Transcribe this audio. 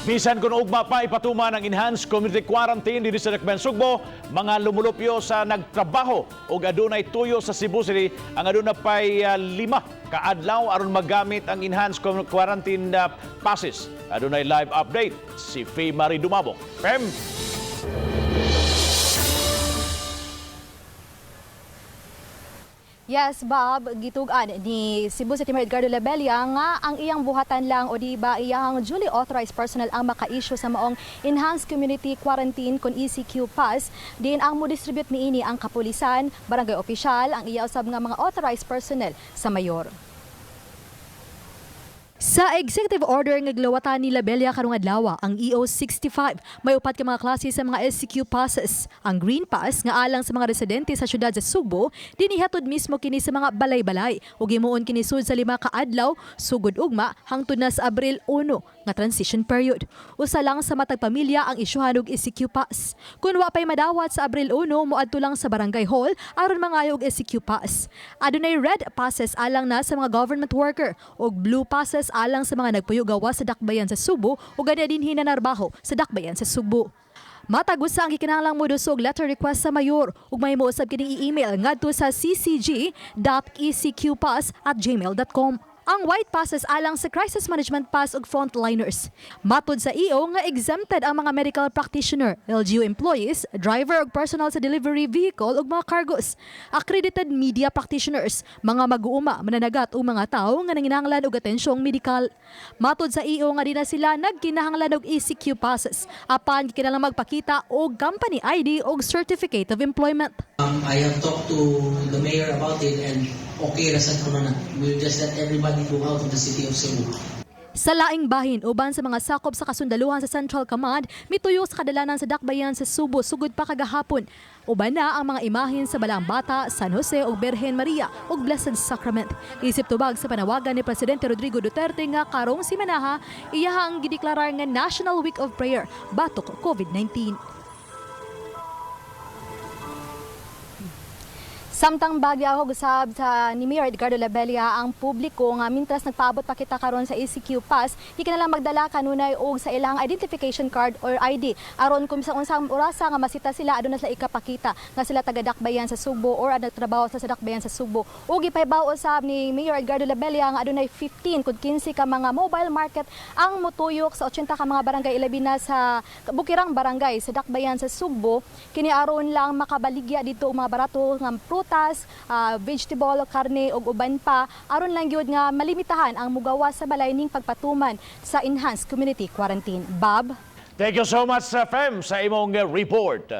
Bisan kung ugma pa ipatuman ang enhanced community quarantine diri sa Dakbayan Sugbo, mga lumulupyo sa nagtrabaho o adunay tuyo sa Cebu City ang aduna pay 5 ka adlaw aron magamit ang enhanced quarantine passes. Adunay live update si Faye Marie Dumabok. Fem. Yes, Bob, gitug-an ni Cebu City Mayor Edgardo Labella nga ang iyang buhatan lang o di ba iyang duly authorized personnel ang maka-issue sa maong Enhanced Community Quarantine kon ECQ pass, diin ang mo-distribute niini ang kapulisan, barangay opisyal, ang iya usab nga mga authorized personnel sa mayor. Sa executive order nga gilawatan ni Labella karong adlaw, ang EO 65, may upat ka mga klase sa mga ECQ passes. Ang Green Pass nga alang sa mga residente sa syudad sa Sugbo, dinihatod mismo kini sa mga balay-balay ug himuon kini sud sa 5 ka adlaw sugod ugma hangtod na sa Abril 1 nga transition period. Usa lang sa matag pamilya ang isyuhan og ECQ pass. Kun wa pay madawat sa Abril 1, moadto lang sa barangay hall aron mangayo og ECQ pass. Adunay red passes alang na sa mga government worker ug blue passes alang sa mga nagpuyo gawas sa dakbayan sa Sugbo ug gani dinhi nanarbaho sa dakbayan sa Sugbo. Matag usa ang gikinahanglang modusog letter request sa mayor ug mahimo usab kining i-email ngadto sa ccg.ecqpass@gmail.com. Ang white passes alang sa crisis management pass ug frontliners. Matod sa EO nga exempted ang mga medical practitioner, LGU employees, driver ug personal sa delivery vehicle ug mga cargos, accredited media practitioners, mga mag-uuma, mananagat ug mga tawo nga nanginahanglan og atensyong medikal. Matod sa EO nga di na sila nagkinahanglan og ECQ passes apan gikinahanglan magpakita og company ID ug certificate of employment. I have talked to the mayor about it and okay ra sad kuno na. We'll just let everybody go out of the city of Cebu. Sa laing bahin, uban sa mga sakop sa kasundaluhan sa Central Command, mituyo sa kadalanan sa dakbayan sa Sugbo sugod pa kagahapon. Uban na ang mga imahen sa Balaang Bata, San Jose ug Birhen Maria ug Blessed Sacrament. Isip tubag sa panawagan ni Presidente Rodrigo Duterte nga karong simanaha iyahang gideklarar nga National Week of Prayer batok COVID-19. Samtang bagya ako gusab sa ni Mayor Edgardo Labella ang publiko nga mintras nagpaabot pa kita karon sa ECQ pass, di ka na lang magdala kanunay og sa ilang identification card or ID aron kung sa unsang orasa nga masita sila, aduna sila ikapakita nga sila taga dakbayan sa Sugbo or nagtrabaho sa dakbayan sa Sugbo. Ug gipahibaw usab ni Mayor Edgardo Labella nga adunay 15 kung 15 ka mga mobile market ang mutuyok sa 80 ka mga barangay, ilabi na sa bukirang barangay sa dakbayan sa Sugbo, kini aron lang makabaligya dito og mga barato nga prutas, vegetable, karne ug uban pa, aron lang gyud nga malimitahan ang mugawas sa balay ning pagpatuman sa enhanced community quarantine. Bob? Thank you so much, Fem, sa imong report.